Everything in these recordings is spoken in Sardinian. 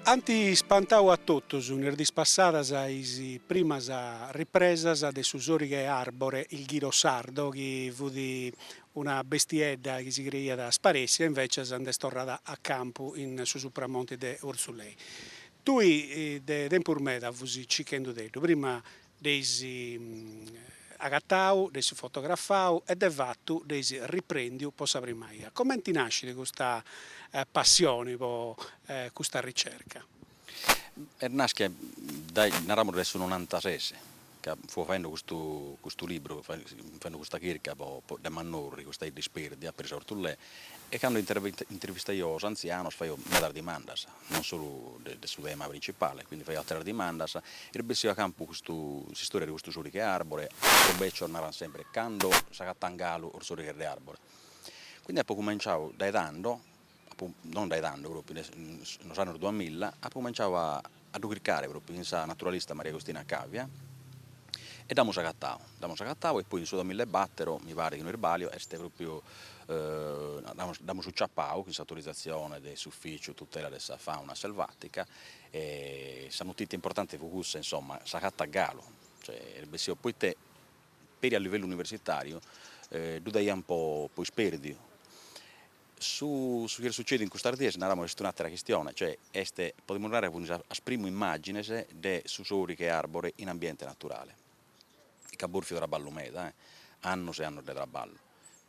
Ant ispantau a totus in is diis passadas is primas ripresas de su sòrighe 'e àrbore, il ghiro sardo, chi fut una bestiedda chi si creiat sparèssia e invècias nd'est torrada a campu in su Supramonti de Urtzulei. Tui de tempus meda fus circhendudeddu, prima dd'eis agatau, dd'eis fotografau e de fatu dd'eis riprendiu po sa prima 'ia. Comenti nascit custa passioni po custa ricerca? Est naschia dae, naramus dae su nonantases, ca fua faende custu custu libru, faende custa chirca po de Mannorri, custa 'idda isperdia peri sa Orthullè, e cando intervistaio sos antzianos faio medas dimandas, non solu de su tema principale, quindi faio ateras dimandas, est bessiu a campu custu s'istoria de custu sorighe 'e arbore, sos becios naran sempre cando s'agatan galu sos sorighes de arbore, quindi apo cumenciadu dae tando, apo non dae tando propriu, in sos annos duamilla, apo cumenciadu a a ddu chircare propriu chin sa naturalista Maria Agostina Cavia e dd'amus agatadu, dd'amus agatadu e poi in su duamillaebattero, mi paret chi no isbalio, est propriu dd'amus dd'amus ciapadu chin s'autorizatzione de s'ufficiu tutela de sa fauna selvatica e sa notìtzia importante fut cussa, insomma, s'agatat galu, cioè est bessiu, poite peri a livellu universitariu ddu daiant po po isperdiu Su su chi est sucediu in custas dies, naramus, est un'atera chistione, cioè est, podimus narrer, funt sas primu immagines de su sorighe 'e arbore in ambiente naturale, chi at borfiu traballu meda, eh, annos e annos de traballu,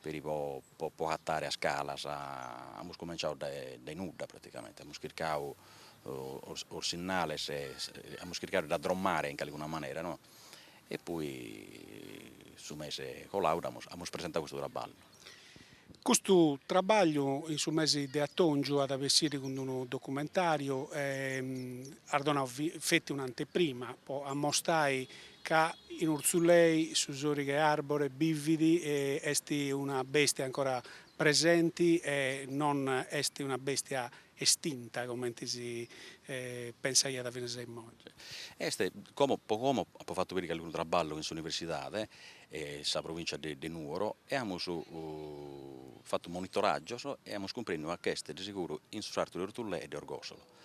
peri po po agatare sas calas, amus cumenciadu dae dae nudda praticamente, amus chircadu sos sinnales, amus chircadu de dd'addrommare in calicuna manera, no, e poi su mese coladu dd'amus amus presentadu custu traballu. Custu trabagliu in su mesi de atòngiu at a bessiri cun unu documentàriu e as donau feti un'anteprima po ammostai ca in Urtzulei su sòrighe 'e àrbore bivit e est una bestia ancora presenti e non est una bestia estinta comenti si pensaiat finas a immoi. Est, como po como apo fatu peri calicunu traballu in s'universidade 'e sa provincia de de Nuoro e amus fatu monitoraggios e amus cumprendiu ca ch'est de seguru in su sartu de Orthullè e de Orgosolo.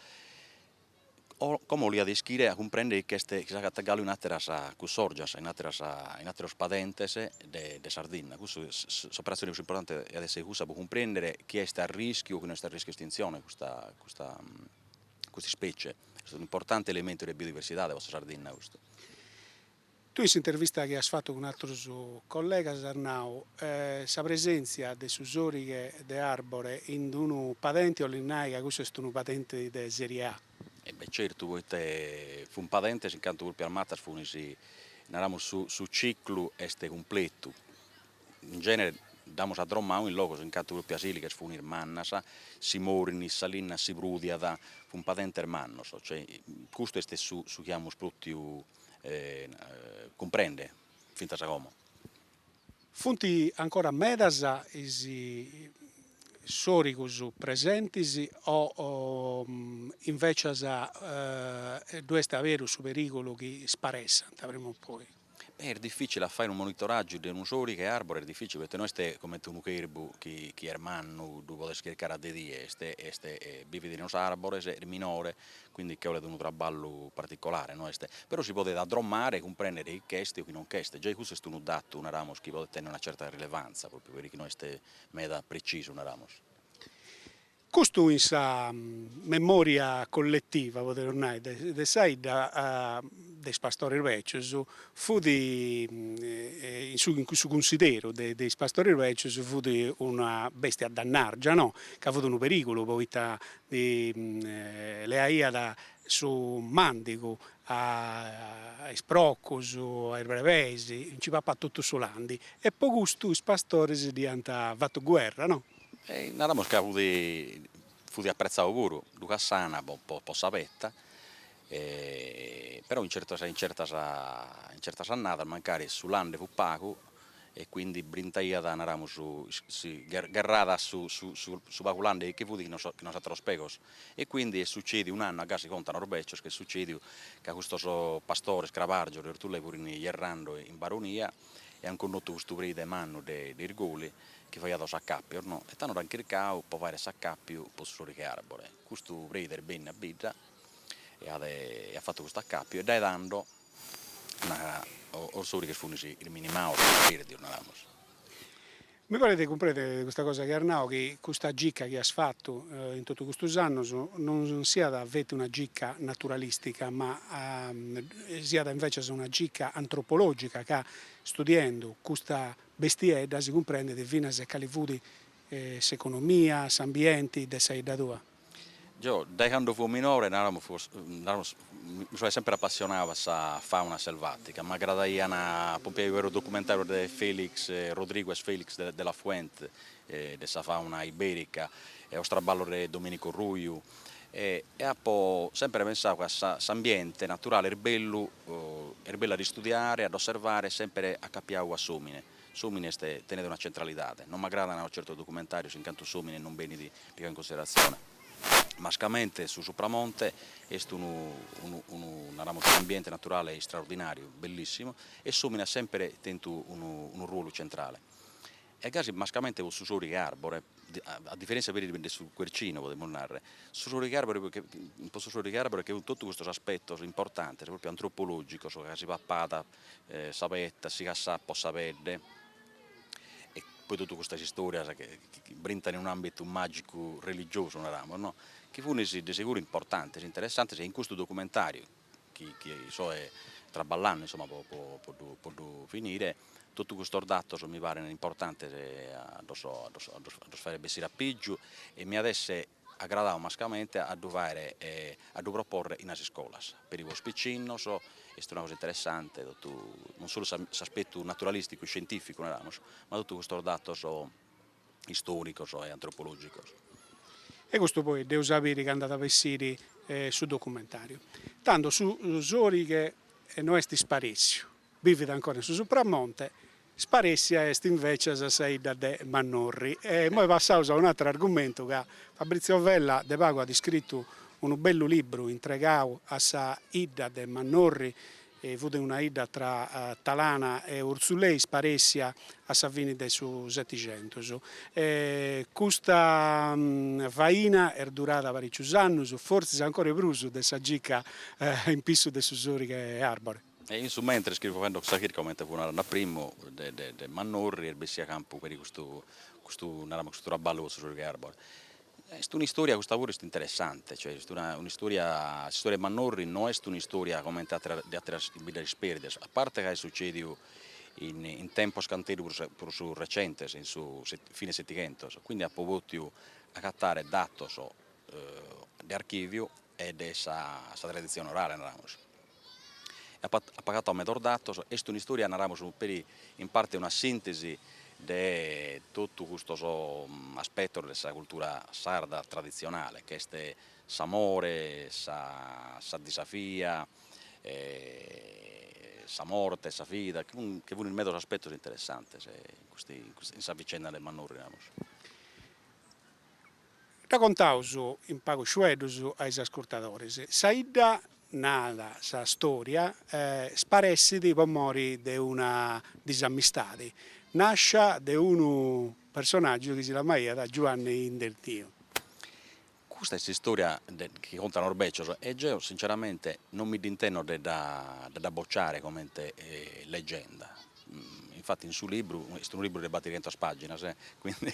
Como 'oliat ischire a cumprendere chi est chi s'agatat galu in ateras cussorgias, in ateras in ateros padentes de de Sardinna, cussu s'operatzione prus importante at essere cussa po cumprendere chi est a rischiu o chi no est a rischiu estintzione custa custa custa ispecie, est un'importante elementu de biodiversidade po sa Sardinna custu. Tui in s'intervista chi as fatu cun atrus collegas as nau, sa presèntzia de su sòrighe de àrbore in unu padenti 'olit nai ca cussu est unu padenti de serie A. E beh certu, poite funt padentes in cantu propriu is matas funt, naramus, su su ciclu est cumpletu, in genere dd'amus addrommau in logos in cantu propriu is ilighes funt mannas, si morin, sa linna si prudiat, funt padentes mannos, cioè custu est su su chi amus propriu cumprende fintzas a como. Funt ancora medas is sòrigus presentis o invècias ddu est aberu su perìgulu chi sparessant prima o poi? Beh, est dificili a fai unu monitoraggiu de unu sorighe 'e arbore est dificili poita no est comente unu cherbu chi chi est mannu, ddu podes chircare a de die, est est bivit in is arbores, est minore, quindi che 'olet unu traballu particolare, no est, però si podet addrommare e cumprendere chi ch'est o chi non ch'est, giai cussu est unu datu, naramus, chi podet tenni una certa rilevanza, propriu peri chi no est meda precisu, naramus. Custu in sa memoria colletiva, podeus nai, de sa 'idda de is pastores becios fut in su in su cunsideru de de is pastores becios fut una bestia dannargia no, ca fut unu perigulu poita ndi leaiat su mandigu a is procus, a is brebeis, nci papat totu su landi e po custu is pastores dd'iant fatu guerra no. E naramus ca fut fut apretzau puru, ddu cassànt po po sa peta, però in certas in certas in certas annadas mancari su lande fut pagu e quindi brintaiat naramus si gherràt su su su pagu lande chi fut chin sos ateros pegos e quindi est sucediu un'annu a gasi contan sos becios ch'est sucediu ca custos pastores crabargios de Orthullè furint gherrando in Baronia e an connotu custu preide mannu de de Irgoli chi faiat sos acàpios no, e tando dd'an chircau po fàere s'acàpiu po su sòrighe 'e àrbore. Custu preide est benniu a bidda. E at e at fatu custu acapiu e dae tando is sorighes funt isminimaos, perdios naramus. Mi paret de cumprender de custa cosa chi as nau chi custa gica chi as fatu in totu custus annos non siat feti una gica naturalistica ma siat invecias una gica antropologica ca studiendu custa bestiedda si cumprendet finas cali fut s'economia, s'ambienti de sa 'idda tua. Geo dae cando fui minore naramus naramus mi soe sempre appassionadu a sa fauna selvatica, m'aggradaian pompiaio is documentarios de Felix Rodriguez Felix de la Fuente de sa fauna iberica e sos traballos de Domenico Ruiu e apo sempre pensadu ca s'ambiente naturale est bellu est bellu a dd'istudiare a dd'osservare sempre acapiadu a s'omine S'omine est tenet una centralidade, non m'agradan certos documentarios in cantu s'omine non benit pigadu in cunsideratzione. Mascamente su Supramonte est unu unu unu naramus un'ambiente naturale istraordinariu, bellissimu, e s'omine at sempre tentu unu unu ruolu centrale. E gasi mascamente po su sorighe arbore, a diferentzia peri de su quercino podemus narrer, su sorighe arbore po su sorighe arbore che funt totu custos aspetos importantes propriu antropologicos ca si papat sa petta, si cassat po sa pedde e poi totu custas istorias chi brintan in un'ambitu magicu religiosu naramus no, chi funt de seguru importantes, interessantes e in custu documentariu chi chi soe traballende insomma po po po ddu po ddu finire, totu custos datos mi paren importantes a ddos a ddos a ddos fagher bessire a pìgiu e m'iat esser agradadu mascamente a ddu fagher a ddu proporre in sas iscolas, peri po is picinnos est una cosa interessante totu non solu s'aspetu naturalisticu iscientificu naramus, ma totu custos datos istoricos e antropologicos. E custu poi dd'eus a biri candu at a bessiri su documentariu. Tando su sorighe no est isparessiu, bivit ancora in su Supramonte, sparessia est invecias sa 'idda de Mannorri. E imoi passaus a un'ateru argumentu ca Fabrizio Vella de pagu at iscritu unu bellu libru intregau a sa 'idda de Mannorri, fut una 'idda tra Talana e Urzulei sparessia a sa fini de su Setixentus. Custa faina est durada paricius annus, fortzis ancora 'e prus de sa gica in pissu de su sorighe arbore. E in su mentres chi fui faende sa chirca, comente fui narende a primu, de de Mannorri est bessiu a campu peri custu custu naramus custu traballu po su sorighe arbore. Est un'istoria custa puru est interessante, cioè est una un'istoria, s'istoria de Mannorri no est un'istoria comente ateras de ateras biddas isperdias, a parte ca est sucediu in in tempos canteddu prus prus recentes, in su fine Setighentos, quindi apo potiu agatare datos de archiviu e de sa sa traditzione orale naramus. Apo agatadu medas datos, est un'istoria naramus peri in parte una sintesi de totu custos aspetos de sa cultura sarda traditzionale, che est s'amore, sa sa disafia, sa morte, sa vida, che funt medas aspetos interessantes in custu in sa vicenda de Mannorri naramus. Dda contaus in pagus fueddus a is ascurtadoris. Sa 'idda, nat sa storia, sparessit po mori de una disamistadi, nascia de unu personaggiu chi si lamaiat Giuanni Indertiu. Custa est s'istoria chi contan is becios e geo sinceramente non mi dd'intendo de dda de dda bociare comente leggenda Infati in su libru, est unu libru de batirchentas paginas, quindi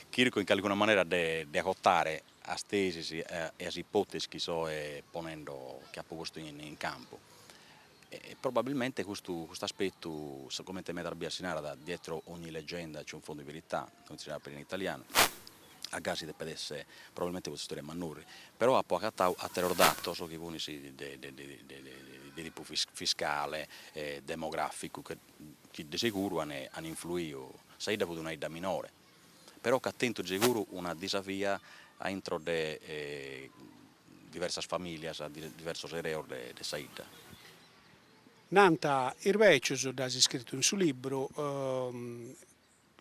chirco in calicuna manera de de acotare a is tesis e a is ipotesis chi soe ponendo, chi apo postu in campu. E probabilmente custu custu aspetu, comente medas bias si narat, dietro ogni leggenda c'è un fondo di verità, comente si narat peri in italianu, a gasi depet esser probabilmente po s'istoria 'e Mannorri, però apo agatadu ateros datos chi funt de de de tipu fiscale e demograficu chi de seguru an an influiu, sa 'idda fut una 'idda minore, però ch'at tentu de seguru una disafia a intro de diversas familias, diversos ereos de de sa 'idda. Nant is becius, dd'as iscritu in su libru,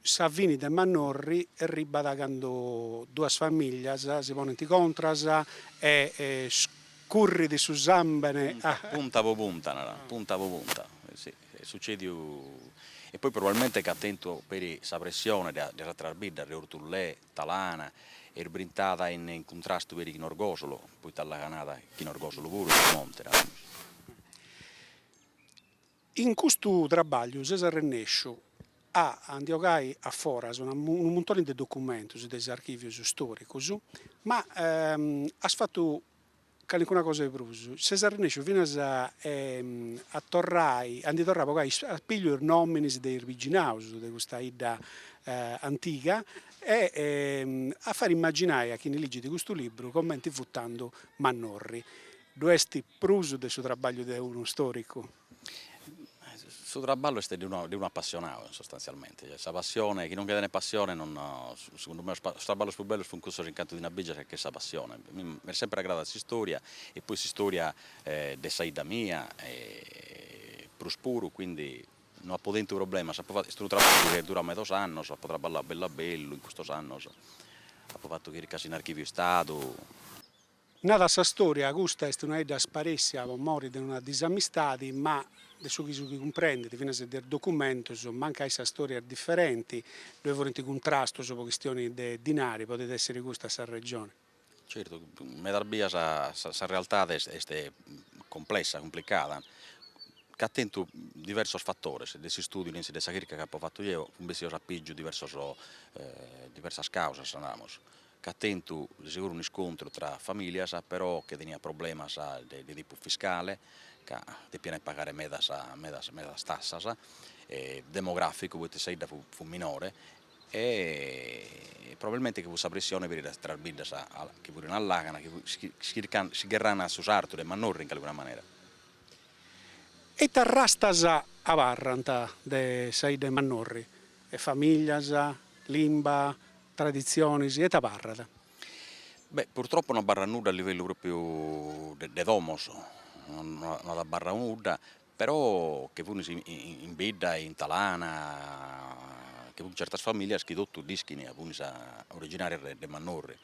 Sa fini de Mannorri erribat candu duas familias si ponint contras e scurrit su sambene. Punta po punta, narat, punta po punta. Si, est sucediu e poi probabilmente ca at tentu peri sa pressione de de is ateras biddas, de Orthullè, Talana, est brintada in cuntrastu peri chin Orgosolo, poita allacanat chin Orgosolo puru, su monte, naramus. In custu trabagliu ses arrennesciu a ndi 'ogai a foras unu muntoni de documentus de is archìvius stòricus, ma as fatu calincuna cosa 'e prus, ses arrennesciu finas a torrai, a ndi torrai a bogai a pillu is nòminis de is biginaus de custa 'idda antiga e a fai imaginai a chini ligit custu libru comenti fut tandu Mannorri. Ddu est prus de su trabagliu de unu storicu? Su traballu est de unu de unu apassionau sostanzialmente, sa passione, chi non che tenet passione non, segundu me sos traballos prus bellos funt cussos in cantu ti nd'abbizas ca ch'est sa passione, a mimmi m'est sempre agradada s'istoria e poi s'istoria de sa 'idda mia prus puru, quindi no apo tentu problemas, apo fatu, est unu traballu chi est duradu medas annos, apo traballadu bellu a bellu in custos annos, apo fatu chircas in archiviu istadu. Nada sa storia, custa est una 'idda sparessia po mori de una disamistadi, ma de su chi si cumprendit finas de is documentus, mancai sa storia est diferenti, ddoi furint cuntrastus po chistioni de dinari, podit essiri custa sa regioni. Certu, medas bias sa realtade est complessa, cumplicada, ca at tentu diversos fatores, de s'istudiu, de sa chirca chi apo fatu jeo, funt bessidos a pìgiu diversos diversas causas, naramus ca at tentu de seguru un'iscontru tra familias, però che teniat problemas de tipu fiscale, ca depiant pagare medas medas medas tassas, e demograficu, poite sa 'idda fut minore, e probabilmente che fut sa pressione peri de ateras biddas chi furint a lacana, chi si si gherraiant a su sartu de Mannorri in calicuna manera. E ita arrastas abarrant de sa 'idda 'e Mannorri? Familias, limba, Traditzionis, ita abarrat? Beh, purtroppo no abarrat nudda a livellu propriu de domos, no at abarrau nudda, però che funis in bidda, in Talana, che funt certas familias chi totu dd'ischin ca funis originarias de Mannorri.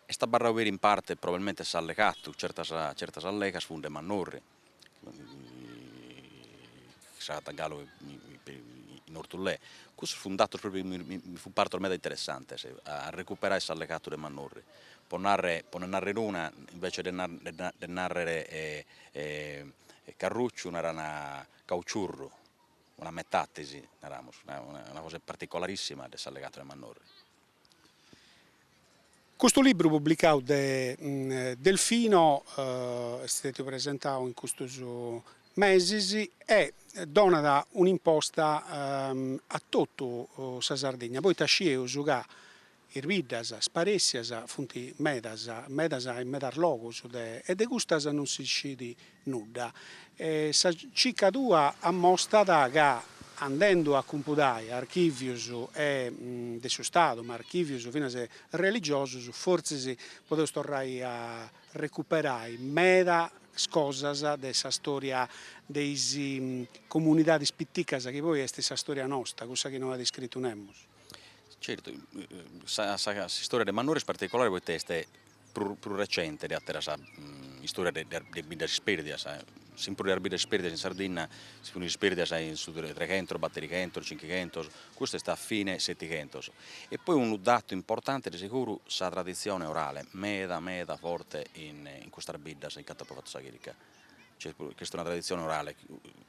Est abarrau peri in parte probabilmente s'allegatu, certas certas allegas funt de Mannorri s'agatant galu in Orthullè, cussos funt datos propriu chi mi funt partos meda interessantes a recuperai s'allegatu de Mannorri, po narrer po nde narrer una invece de de narrer carrucciu naran cauciurru, una metatesi naramus, una cosa particolarissima de s'allegatu de Mannorri. Custu libru publicau de Delfino est stetiu presentau in custus mesis e donat un'imposta a totu sa Sardigna, poita scieus ca is biddas sparessias funt medas, medas in medas logus e de custas non si scit nudda. Sa cica tua ammostat ca andendu a cumpudai archìvius e de su Stadu, ma archìvius finas religiosus, fortzis podeus torrai a recuperai meda cosas de sa storia de is comunidadis piticas chi poi est sa storia nosta, cussa chi no at iscritu nemus. Certu, sa s'istoria de Mannori est particolare poita est prus prus recente de àteras istorias de de biddas ispèrdias, s'in prus de is biddas ispèrdias in Sardinna si funt ispèrdias in su treghentos, batorighentos, cinchighentos, custa est a fine setighentos. E poi unu datu importante de seguru sa traditzione orale meda meda forte in in custas biddas in cantu apo fatu sa chirca, cioè est una traditzione orale,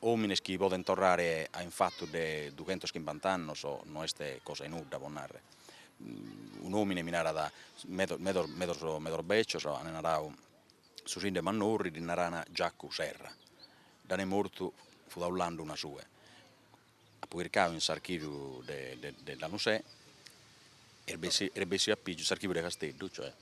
omines chi podent torrare a in fatu de dughentoschimbant'annos no est cosa 'e nudda po narrer Un'omine mi narat, medos medos medos medos becios an naradu su sindigu 'e Mannorri ddi naran Giacu Serra, dd'an mortu fut aulande una sue. Apo chircadu in s'archiviu de de de Lanusè est bessiu est bessiu a piggiu, s'archiviu de Casteddu cioè,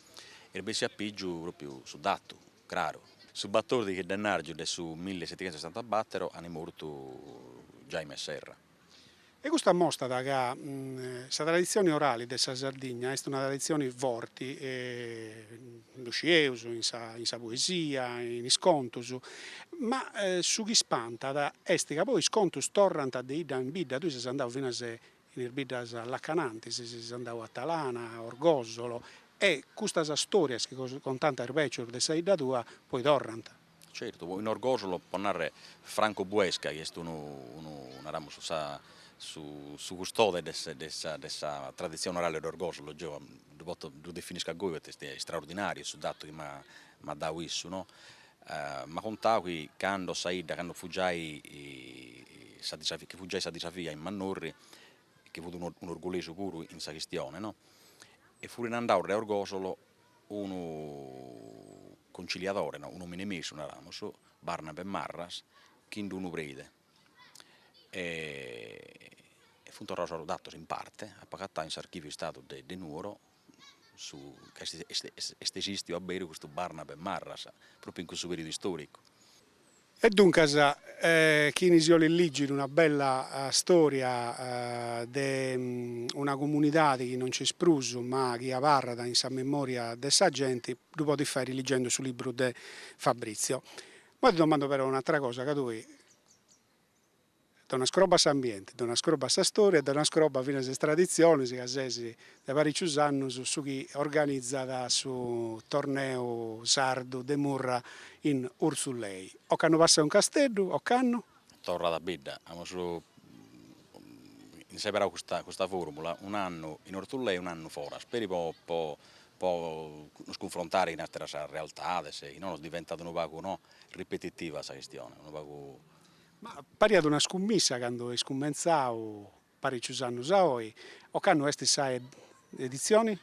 est bessiu a piggiu propriu su datu, craru. Su battordighi de 'ennargiu de su millisettighentosettantabattero an mortu Giaime Serra. E custu ammostat ca sa traditzioni orali de sa Sardigna est una traditzioni forti, ddu scieus in sa in sa poesia, in is contus, ma su chi spantat est ca poi is contus torrant de 'idda in bidda, tui ses andau finas in is biddas lacanantis, ses andau a Talana, a Orgosolo, e custas storias chi contant is becius de sa 'idda tua poi torrant. Certu, in Orgosolo, po narrer, Franco Buesca chi est unu unu naramus sa su su custode de sa de sa de sa traditzione orale de Orgosolo, geo ddu poto ddu definisco a goi poita est istraordinariu su datu chi m'at m'at dau issu no, m'at contau chi cando sa 'idda, cando fut giai sa chi fut giai sa disafia in Mannorri, chi fut unu orgolesu puru in sa chistione no, e furint andaus de Orgosolo unu conciliadore, no, un'omine mesu naramus, Barnabe Marras, chin d'unu preide e funt torraus sos datos in parte, apo agatau in s'archiviu istadu de de Nuoro su ca est est esistiu a beru custu Barnabe Marras, propriu in cussu periodu istoricu. E duncas, chini si 'olit ligiri una bella storia de una comunidadi chi non nc'est prus ma chi abarrat in sa memoria de sa genti, ddu podit fairi ligendu su libru de Fabrizio. Moi ti domando però un'atra cosa, ca tui Donas crobba a s'ambienti, donas crobba a sa storia e donas crobba finas a is traditzionis ca ses de paricius annus su chi organizat su torneu sardu de murra in Urtzullei. Ocannu passau in Casteddu, ocannu? Torrat a bidda, amus inseberau custa custa formula, un'annu in Orthullei e un'annu foras, peri po po po nos cunfrontare chin ateras realtades, chi no nos diventat unu pagu no ripetitiva sa chistione, unu pagu Ma pariat una scummissa candu est cumentzau paricius annus a oi, ocannu est sa editzioni?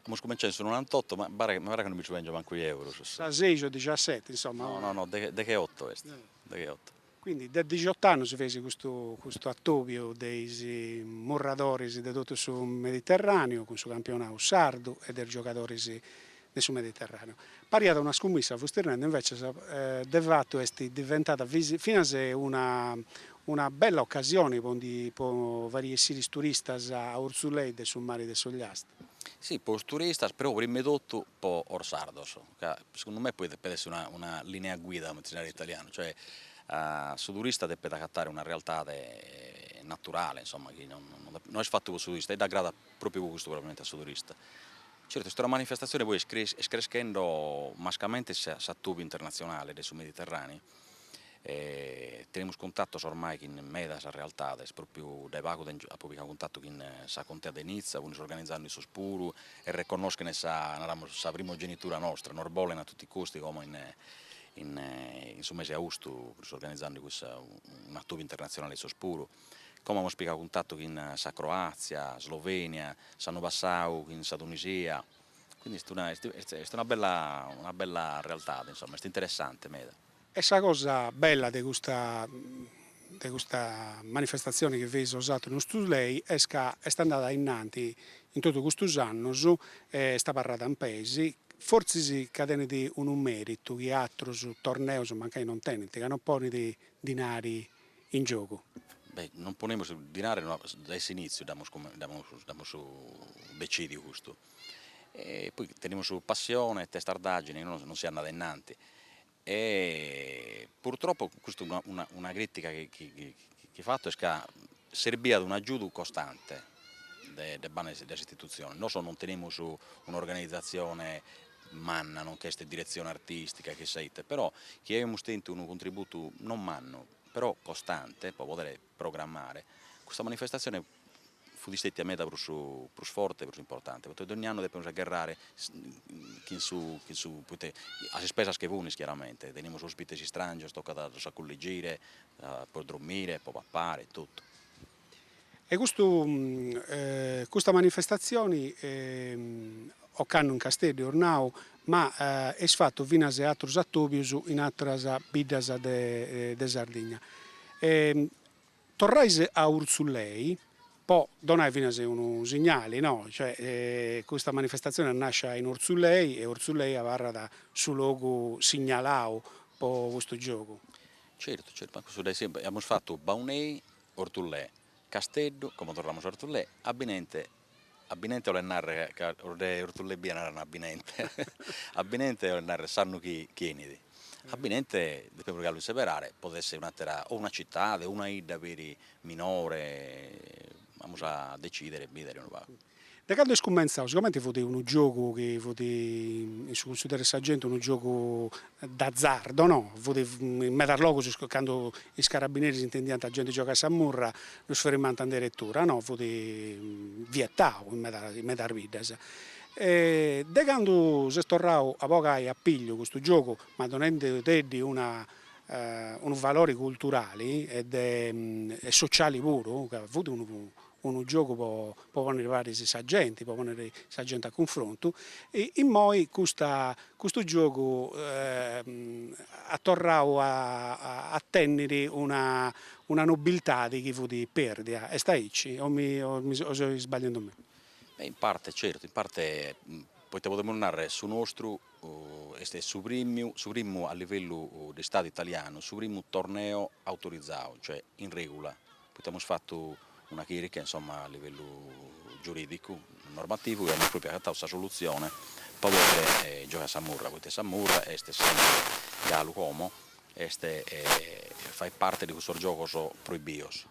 Amus cumenciau in su nonantotto, ma paret mi paret ca non bi nci pongio mancu jeo prus. Sa seixi o dixiaseti, insoma. No no no, degheotto est, degheotto. Quindi de dixiott'annus feis custu custu atobiu de is murradoris de totu su Mediterraneu cun su campionau sardu e de is giogadoris de su Mediterraneu. Pariat una scummissa, fustis nendi, invecias de fatu est diventada finas una una bella ocasioni po ndi po fari essiri is turistas a Urtzulei de su mari de s'Ogliastra. Si, po is turistas, però prima 'e totu po is sardos, ca segundu me poi depet essi una una linea guida, cumenti si narat in italianu, cioè su turista depet agatare una realtade naturale, insomma, chi non no est fatu po su turista e dd'agradat propriu po custu probabilmente a su turista. Certu est una manifestazione poi est creschendo mascamente s'atobiu internatzionale de su Mediterraneu e tenimus cuntatos ormai chin medas realtades, propriu dae pagu apo pigadu cuntatu chin sa Contea de Nizza, funis organizende issos puru e reconnoschen sa naramus sa primogenitura nostra, nos bolen a tutti i costi como in in su mese 'e austu funis organizende cussa un'atobiu internatzionale issos puru Como amus pigadu cuntatu chin sa Croàtzia, Slovènia, s'annu passadu chin sa Tunisia, quindi est una est una bella una bella realtade, insomma, est interessante meda. E sa cosa bella de custa de custa manifestatzione chi feis 'osatrus in Urtzullei est ca est andada ainnanti in totu custus annus e est abarrada in peis, fortzis ca tenit unu meritu chi atrus torneus mancai non tenint, ca non ponit dinari in giogu. Beh, non ponimus dinare dae s'initziu dd'amus dd'amus decidiu custu. E poi tenimus passione e testardaggine, non si andat ainnanti. E purtroppo custu una una una critica chi chi chi fatto est ca serbiat un'agiudu costante de de banda de s'istitutzione. Nosu non tenimus un'organizatzione manna, non ch'est diretzione artistica e chissà ite, però chi aiamus tentu unu contributu non mannu, però costante po podere programmare, custa manifestatzione fut istetia meda prus prus forte e prus importante, poita dogni annu depemus a gherrare chin su chin su poita a sas ispesas che funis chiaramente, tenimus ospites istrangios, tocat a ddos aculligire, po drommire, po papare e totu. E custu custa manifestatzioni ocannu in Casteddu eus nau, ma eis fatu finas atrus atobius in atras biddas de Sardigna. Torrais a Urtzullei po donai finas unu signali, no, cioè custa manifestatzioni est nascia in Urtzullei e Urtzullei abarrat su logu signalau po custu giogu. Certu, certu, ma cussu dae sempri, amus fatu Baunei, Orthullè, Casteddu, como torramus a Orthullè, Abinente, Abinente 'olet narrer ca sos de Orthullè ebbia naran Abinente, Abinente 'olet narrer s'annu chi chi 'enit, Abinente depemus galu isseberare, podet esser un'atera o una citade o una 'idda peri minore, amus a decidere e bidere unu pagu. De candu est cumentzau, sigomenti fut unu giogu chi fut in su cunsideru 'e sa genti unu giogu d'azzardo, no, fut in medas logus candu is carabineris intendiant genti giogai a sa murra ddus firmant in deretura, no, fut vietau in medas in medas biddas. E de candu s'est torrau a bogai a pigliu custu giogu, ma donendiddi una unu valori culturali e de e sociali puru, ca fut unu unu giogu po po ponniri paris sa genti, po ponniri sa genti a cunfrontu, e immoi custa custu giogu at torrau a a tenniri una una nobiltadi chi fut perdia, est aici o mi o mi o seu sbagliendumì? In parte certu, in parte poita podemus narrer su nostru est su primu su primu a livellu de istadu italianu, su primu torneo autorizau, cioè in regula poita amus fatu una chirca insomma a livellu giuridicu, normativu e amus propriu agatadu sa solutzione po poder giogai a sa murra, poita sa murra est sempre galu como est fait parte de cussos giogos proibios,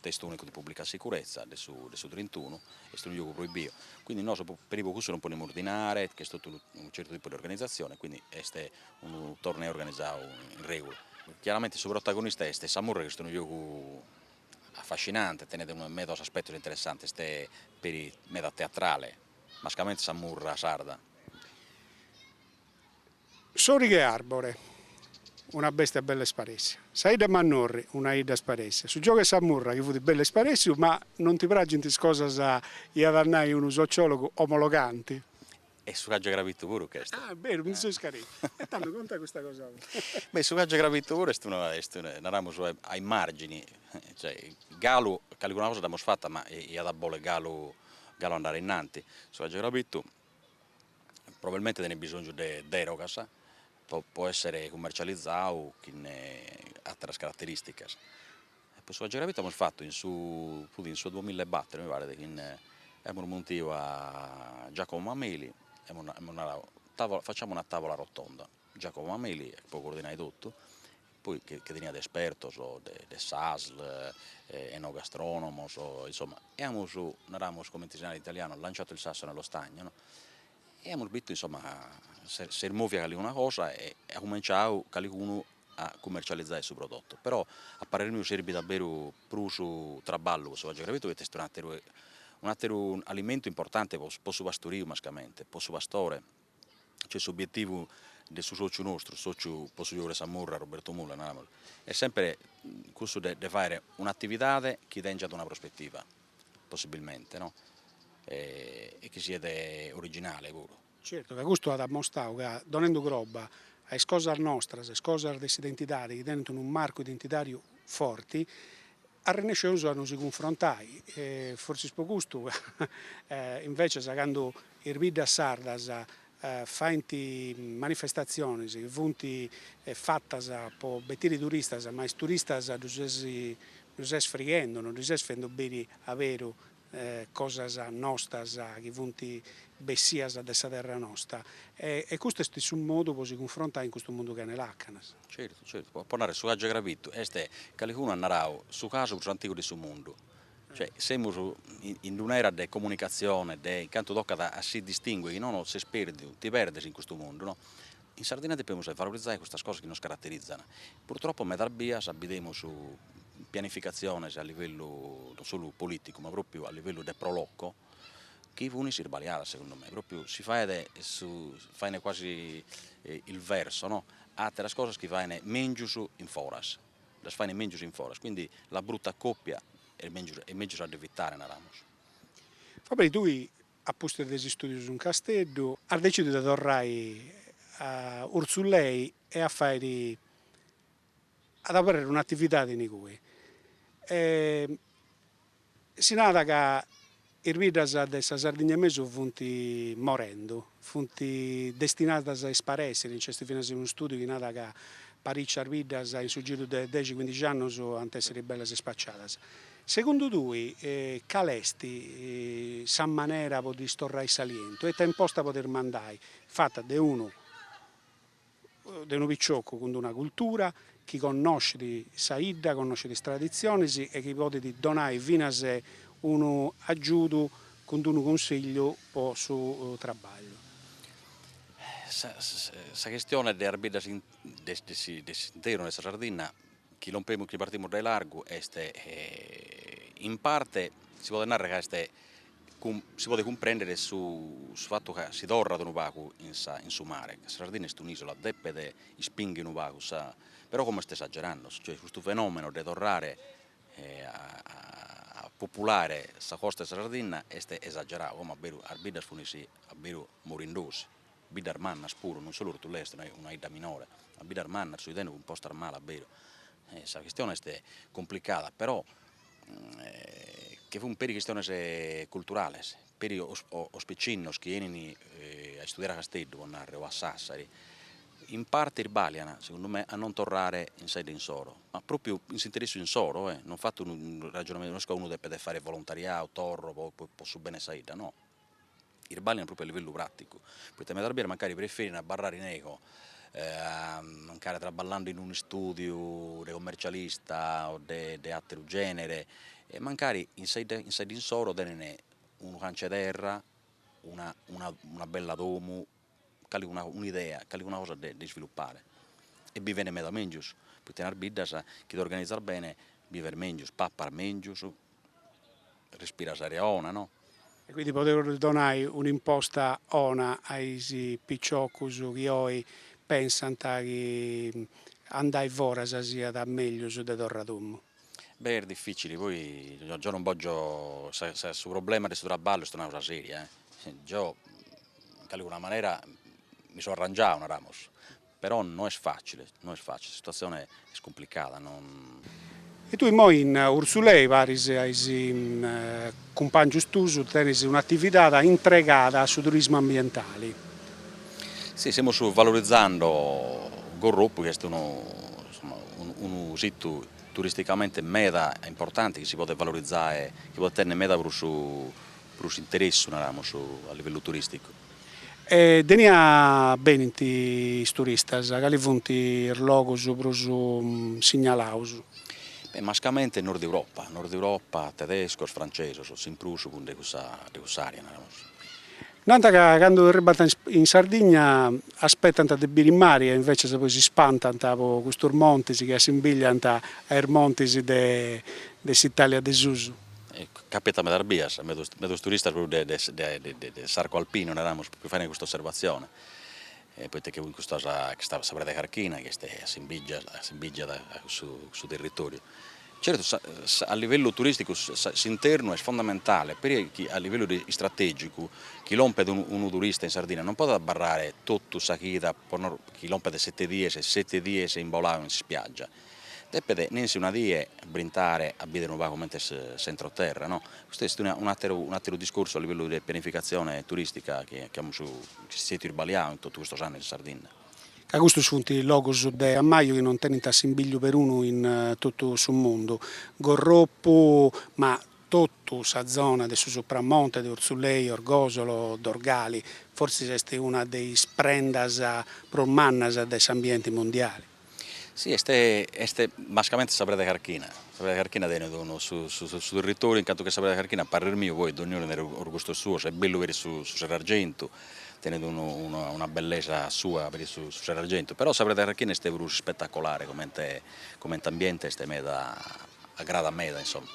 testo unico di pubblica sicurezza de su de su trintunu, est unu giogu proibiu, quindi nosu peri po cussu non ponimus dinare, ch'est totu unu certu tipu de organizatzione, quindi est unu torneu organizadu in regula. Chiaramente su protagonista est sa murra chi est unu giogu affascinante, tenet medas aspetos interessantes, est peri meda teatrale, mascamente sa murra sarda. Sorighe arbore, una bestia bella e sparessia. Sa 'idda 'e Mannorri, una 'idda sparessia. Su giogu 'e sa murra chi fut bellu e sparessiu, ma non ti pragint is cosas, iat a nai unu sociologu, omologanti. E su cagiu 'e crabitu puru ch'est. Ah, beru, mi ndi seu scarèsciu. E tando conta custa cosa. Beh, su cagiu 'e crabitu puru est una, est una, naramus, ai margini, cioè, galu calicuna cosa dd'amus fata, ma iat a boler galu galu andare innanti. Su cagiu 'e crabitu probabilmente tenet bisongiu de derogas po po essere cummercializau chin ateras carateristicas. E po su cagiu 'e crabitu amus fatu in su, fut in su duamilla e bator mi paret, chin amus muntiu a Giacomo Mameli e amus amus narau, tavola facciamo una tavola rotonda, Giacomo Mameli po coordinai totu, poi che che teniat espertos de de s'Asl, enogastronomos, insomma, e amus, naramus comente si narat in italiano, lanciato il sasso nello stagno no, e amus bitu insomma s'est movia calicuna cosa e at cumenciau calicunu a cummercializai su prodottu, però a parrer miu serbit a beru prus traballu po su cagiu 'e crabitu poita est un'ateru un'ateru alimentu importante po po su pastoriu mascamente, po su pastore, cioè s'obietivu de su sociu nostru, sociu po su giogu de sa murra Roberto Mula naramus, est sempre cussu de de faere un'atividade chi tengiat una prospettiva, possibilmente no, e chi siet originale puru. Certu, ca custu at ammostau ca donendu croba a is cosas nostras, a is cosas de s'identidadi chi tenint unu marcu identitàriu forti, arrennesceus a nosi cunfrontai, fortzis po custu ca invecias candu is biddas sardas faint manifestatzionis chi funt fatas po betiri turistas, ma is turistas ddus ses ddus ses frighendu, non ddus ses fendu biri aberu cosas nostas chi funt bessias de sa terra nosta e custu est su modu po si cunfrontai in custu mundu chene làcanas. Certu, certu, po narrer su cagiu 'e crabitu est, calicunu at narau, su casu prus antigu de su mundu, cioè semus in d'un'era de comunicatzione, de in cantu tocat a si distingui, chi nono ses perdiu, ti perdes in custu mundu, no. In Sardinna depemus valorizai custas cosas chi nos caraterizan, purtroppo medas bias bidemus pianificatziones a livellu non solu politicu ma propriu a livellu de pro loco chi funt isballiadas segundu me, propriu si faet su faent quasi il verso no, ateras cosas chi faent mengius in foras, ddas faent mengius in foras, quindi la brutta copia est mengius est mengius a dd'evitare naramus. Fabri tui A pustis de is istudius in Casteddu, as decidiu de torrai a Urtzullei e a fairi, ad aberrere un'atividadi in igui. Si narat ca is biddas de sa Sardigna 'e mesu funt morendu, funt destinadas a isparessiri, nc'est finas unu studiu chi narat ca paricias biddas in su giru de dexi cuindixi annus ant essiri bellas ispaciadas. Segundu tui cal'est sa manera po ddis torrai s'alientu? Ita imposta podeis mandai, fata de unu de unu piciocu cun d'una cultura, chi connoscit sa 'idda, connoscit is traditzionis e chi podit donai finas unu agiudu cun d'unu consigliu po su trabagliu. Sa chistione de is biddas de s'internu de sa Sardinna, chi lompemus, chi partimus dae largu, est in parte si podet narrer ca est si podet cumprendere su fatu ca si torrat unu pagu in sa in su mare, ca sa Sardinna est un'isola, depet ispinghi unu pagu sa, però como est esagerando, cioè custu fenomeno de torrare a populare sa costa de sa Sardinna est esagerau, como a beru is biddas funt a beru morindosi, biddas mannas puru, non solu Orthullè est una 'idda minore, ma biddas mannas so 'idendu cumpostas male a beru, sa chistione est cumplicada, però che funt peri chistiones culturales, peri sos picinnos chi 'enin a istudiare a Casteddu, po narrer, o a Sassari, in parte isballian, segundu me, a non torrare in sa 'idda insoro, ma propriu in s'interessu insoro, eh, non fatto unu ragionamentu, no est ca unu depet fare volontariau, torro po po su bene 'e sa 'idda, no, isballian propriu a livellu praticu, poita medas bias mancari preferin abarrare inoghe mancari traballende in unu istudiu de commercialista o de de atteru genere e mancari in sa 'idda in sa 'idda insoro tenen unu cantu 'e terra, una una una bella domu, calicuna un'idea, calicuna cosa de de isviluppare e biven meda mengius, poita in is biddas chi t'organizas bene bives mengius, papas mengius, respiras aria 'ona no. E quindi podeus donai un'imposta 'ona a is piciocus chi oi pensant chi andai foras siat meglius de torrai a domu. Beh est dificili, poi geo non bògio, su problema de su traballu est una cosa seria eh, geo in calicuna manera mi so arrangiadu naramus, Però no est facile, no est facile, sa situatzione est cumplicada, non. E tui immoi in Urtzulei paris a is cumpàngius tuus tenis un'atividadi intregada a su turismu ambientali. Si, semus valorizando Gorropu chi est unu, insoma, unu situ turisticamente meda importante chi si podet valorizare, chi podet tenner meda prus prus interessu, naramus, a livellu turisticu. E de innia benint is turistas? Cali funt is logus prus signalaus? Beh, mascamente Nord Europa, Nord Europa, tedescos, francesos, s'in prus funt de cussa de cuss'area, naramus. Nant ca candu arribant in Sardigna aspetant de biri mari e invecias poi si spantant po custus montis chi assimbigliant a is montis de s'Italia de susu. Capitat medas bias, medas turistas propriu de de s'arco alpino, naramus, propriu faent custa osservatzione, poita chi custa sa sa preda carchina chi est assimbìgiat assimbìgiat a cussu cussu territoriu. Certu a livellu turisticu s'internu est fondamentale, peri chi a livellu istrategicu chi lompet unu turista in Sardinna non podet abarrare totu sa chida po chi lompet sete dies sete dies imboladu in s'ispiaggia Depet nessi una die brintare a bìdere unu pagu comente est s'entroterra, no? Custu est un'àteru un'àteru discursu a livellu de pianificatzione turìstica chi chi amus chi est stètiu isballiadu in totu custos annos in Sardinna. Ca custus funt logus de ammaju chi non tenint assimbigliu perunu in totu su mundu. Gorropu, ma totu sa zona de su Supramonte, de Urtzulei, Orgosolo, Dorgali, fortzis est una de is prendas prus mannas de s'ambienti mundiali. Si, est est mascamente sa preda carchina, sa preda carchina tenet unu su su su territoriu in cantu chi sa preda carchina a parrer miu, poi dognunu tenet is gustos suos, est bellu peri su su Serrargentu, tenet unu una bellesa sua peri su su Serrargentu, però sa preda carchina est prus spettacolare comente comente ambiente est meda agradat meda insomma.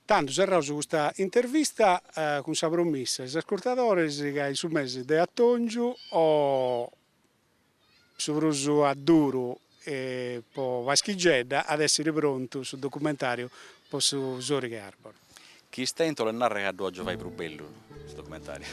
Tando serraus custa intervista cun sa promissa a is ascurtadores ca in su mesi de atongiu o Su prus a duru po Paschigedda at èssiri prontu su documentàriu po su sòrighe àrbore. Chi istento 'olet narrer ca ddu agiu fai prus bellu su documentàriu.